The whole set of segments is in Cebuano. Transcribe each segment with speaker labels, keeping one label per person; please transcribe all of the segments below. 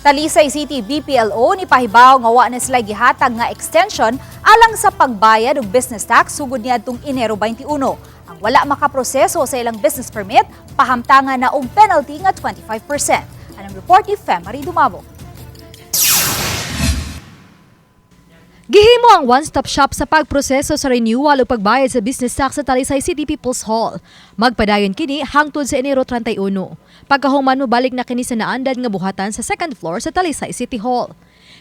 Speaker 1: Talisay City BPLO ni pahibaw nga wa na sila gihatag nga extension alang sa pagbayad og business tax sugod niadtong Enero 21. Ang wala makaproseso sa ilang business permit, pahamtangan na og penalty nga 25%. Anang report ni Femary Dumabo.
Speaker 2: Gihimo ang one-stop shop sa pagproseso sa renewal o pagbayad sa business tax sa Talisay City People's Hall. Magpadayon kini hangtod sa Enero 31. Pagkahuman, mobalik na kini sa naandad nga buhatan sa second floor sa Talisay City Hall.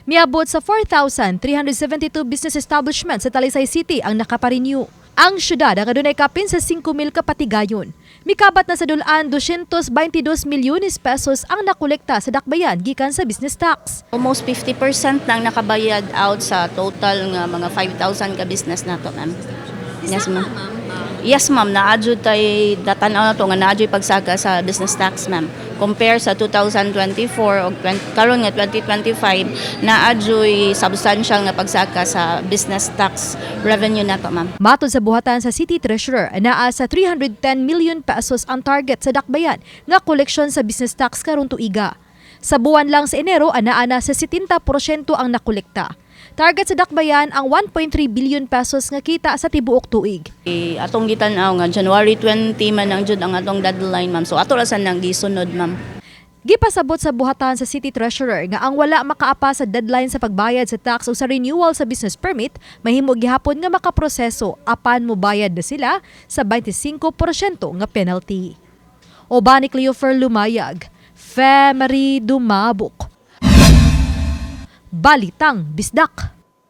Speaker 2: Miabot sa 4,372 business establishments sa Talisay City ang nakaparenew. Ang syudad ang adunay kapin sa 5,000 ka patigayon. Mikabat na sa dul-an 222 milyones pesos ang nakolekta sa dakbayan gikan sa business tax.
Speaker 3: Almost 50% nang nakabayad out sa total nga mga 5,000 ka business nato, ma'am. Yes, ma'am. Yes, ma'am. Naa jud tay natanaw nato nga naa juy pagsaka sa business tax, ma'am. Compare sa 2024 og 20, karon nga 2025, naa juy substantial nga pagsaka sa business tax revenue nato, ma'am.
Speaker 2: Matod sa buhatan sa City Treasurer, naa sa 310 million pesos ang target sa dakbayan nga koleksyon sa business tax karong tuiga. Sa buwan lang sa Enero, anaa na sa 70% ang nakolekta. Target sa dakbayan ang 1.3 billion pesos nga kita sa tibuok tuig.
Speaker 3: Eh, atong gitan-aw nga January 20 man ang jud ang atong deadline, ma'am. So ato ra sa nang gisunod, ma'am.
Speaker 2: Gipasabot sa buhatan sa City Treasurer nga ang wala makaapa sa deadline sa pagbayad sa tax o sa renewal sa business permit, mahimo gihapon nga makaproseso apan mobayad na sila sa 25% nga penalty. Uban ni Cleofer Lumayag, Femery Dumabok. Balitang Bisdak.